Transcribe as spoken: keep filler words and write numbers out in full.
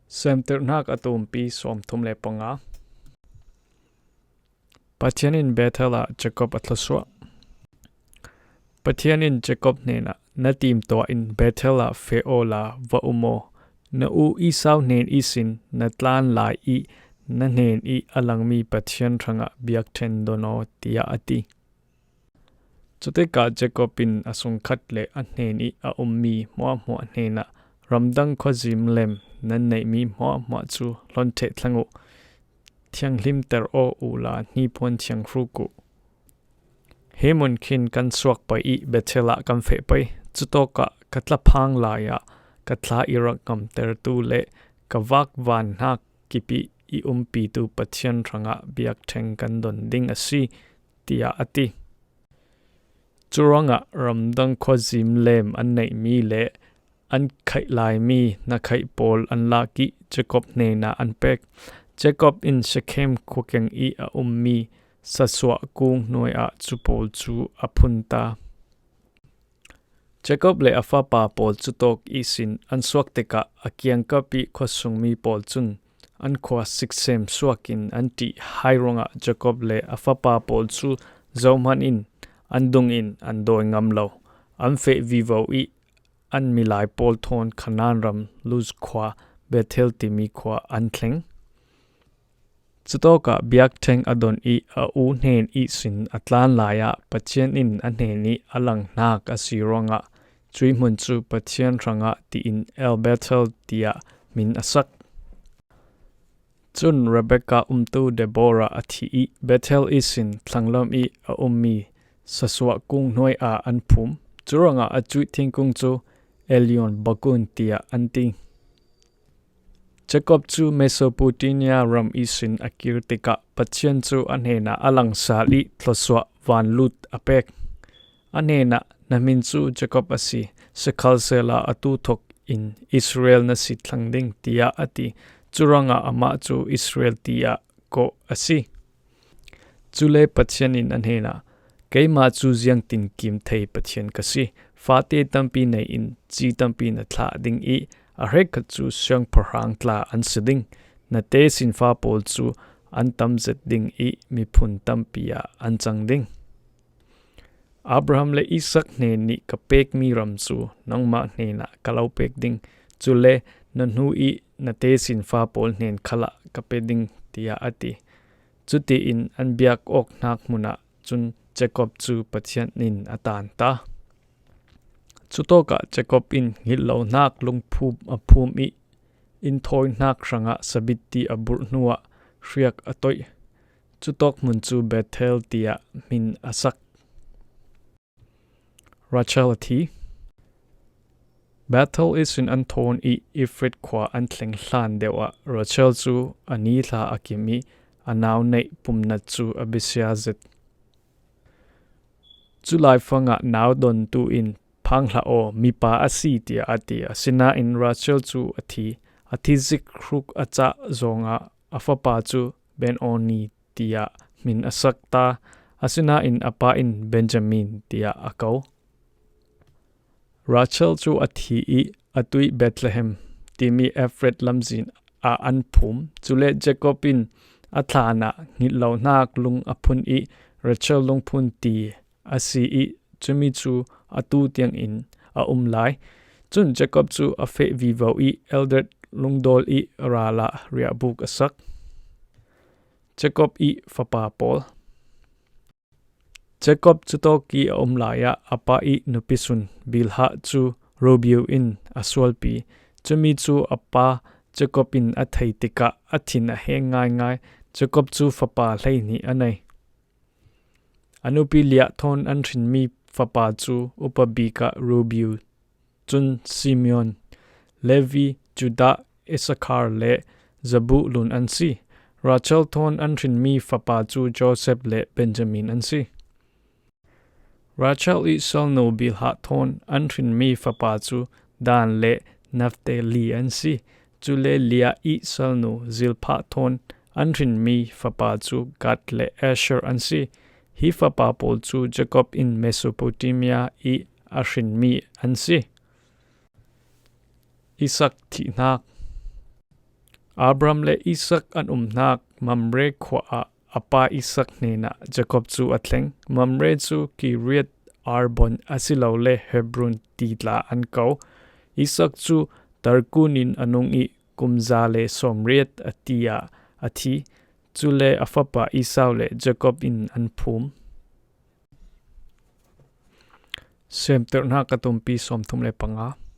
Semtirhnak a tumpi sawmthum le panga. Pathian in Bethel ah Jacob a thluasuah. Pathian in Jacob hnenah, "Na timtuah in Bethel ah feh awla va um aw. Na u Esau hnen ihsin na tlan lai ih na hnen ih a langmi Pathian hrangah biakṭheng don aw," tiah a ti. Cutikah Jacob in a sungkhat le a hnen ih a ummi hmuahhmuah hnenah, "Ramdang khuazim lem nan neihmi hmuahhmuah cu hlon ṭheh thlang uh. Thianghlimter aw uhla hnipuan thiang hruk uh. Hi mun khin kan suak pei ih Bethel ah kan feh pei. Cutawkah ka thlaphang lai-ah ka thla i rak ngamtertu le ka vak van hnak kip ih i umpitu Pathian hrangah biakṭheng kan don ding a si," tiah a ti. Curuangah ramdang khuazim lem an neihmi le an khaih laimi na khaih pawl an lak ih Jacob hnenah an pek. Jacob in Shekhem khuakeng ih a ummi sasuah kung hnuai ah cu pawl cu a phun ta. Jacob le a fapa pawl cutawk ihsin an suak tikah a kiangkap ih khuasungmi pawl cun an khua siksem suak in an ṭih hai ruangah Jacob le a fapa pawl cu zohman in an dung in an dawi ngam lo. An feh vivo ih an milai pawl thawn Kanaan ram Luz khua, Bethel timi khua an thleng. Cutawkah biakṭheng a don ih a u hnen ihsin a tlan lai-ah Pathian in a hnen ih a langhnak a si ruangah cuih hmun cu Pathian hrangah tiin El Bethel tiah min a sak. Cun Rebekah umtu Deborah a thi ih Bethel ihsin thlanglam ih a ummi sasuah kung hnuai ah an phum. Curuangah a cuih thingkung cu Elion Bakun tiah an ti. Jacob cu Mesopotamia ram ihsin a kir tikah Pathian cu a hnenah a langsal ih thluasuah vanlut a pek. A hnenah, "Na hmin cu Jacob a si, sikhalsehla atu thawk in Israel na si thlang ding," tiah a ti. Curuangah amah cu Israel tiah kawh a si. Cule Pathian in a hnenah, "Keimah cu ziangtinkim thei Pathian ka si. Fate tampi nei in ci tampi na thlah ding ih a hrekkhat cu siangpahrang tla an si ding. Na tesinfa pawl cu an tam zet ding ih miphun tampi ah an cang ding. Abraham le Isak hnen nih ka pekmi ram cu nangmah hnenah ka lo pek ding. Cule na hnu ih na tesinfa pawl hnen khalah ka pe ding," tiah a ti. Cutiin an biak awknak hmun ah cun Jacob cu Pathian in a tan ta. Cutawkah Jacob in hngilhlohnak lungphum a phum ih innthawinak hrangah sabitti a burh hnuah hriak a toih. Cutawk hmun cu Bethel tiah min a sak. Rachel a thi. Bethel ihsin an thawn ih Efrat khua an thleng hlan deuh ah Rachel cu a ni hla a kim ih a nau neih pumnat cu a bisia zet. Cu laifangah nau dontu in, "Phang hlah aw, mipa a si," tiah a ti. Asinain Rachel cu a thi. A thi zik hruk a cah zongah a fapa cu Ben-oni tiah min a sak ta. Asinain a pa in Benjamin tiah a ko. Rachel cu a thi ih atu ih Bethlehem timi Efrat lamzin ah an phum. Cule Jacob in a thlan ah hngilhlohnak lung a phun ih Rachel lungphun ti a si ih cumi cu atu tiangin a um lai. Cun Jacob cu a feh vivo ih Eldad lungdawl ih ral ah riahbuk a sak. Jacob ih fapa pawl. Jacob cutawk ih a um lai ah a pa ih nupi sun Bilhah cu Rubeu in a sualpi. Cumi cu a pa Jacob in a thei tikah a thin a heng ngaingai. Jacob cu fapa hleihnih a nei. A nupi Leah thawn an hrinmi fapa cu upa bik ah Rubeu, cun Simeon, Levi, Judah, Issachar le Zebulun an si. Rachel thawn an hrinmi fapa cu Joseph le Benjamin an si. Rachel ih salnu Bilhah thawn an hrinmi fapa cu Dan le Naphtali an si. Cule Leah ih salnu Zilpah thawn an hrinmi fapa cu Gad le Asher an si. Hi fapa pawl cu Jacob in Mesopotamia ih a hrinmi an si. Isak thihnak. Abraham le Isak an um hnak Mamre khua ah a pa Isak hnenah Jakob cu a thleng. Mamre cu Kiriat Arbon asilole Hebron ti tla an ko. Isak cu tarkun in a nung i kum za le sawmriat a ti ah a thi. Cule a fapa Esau le Jakob in an phum. Semterhnak a tumpi sawmthum le panga.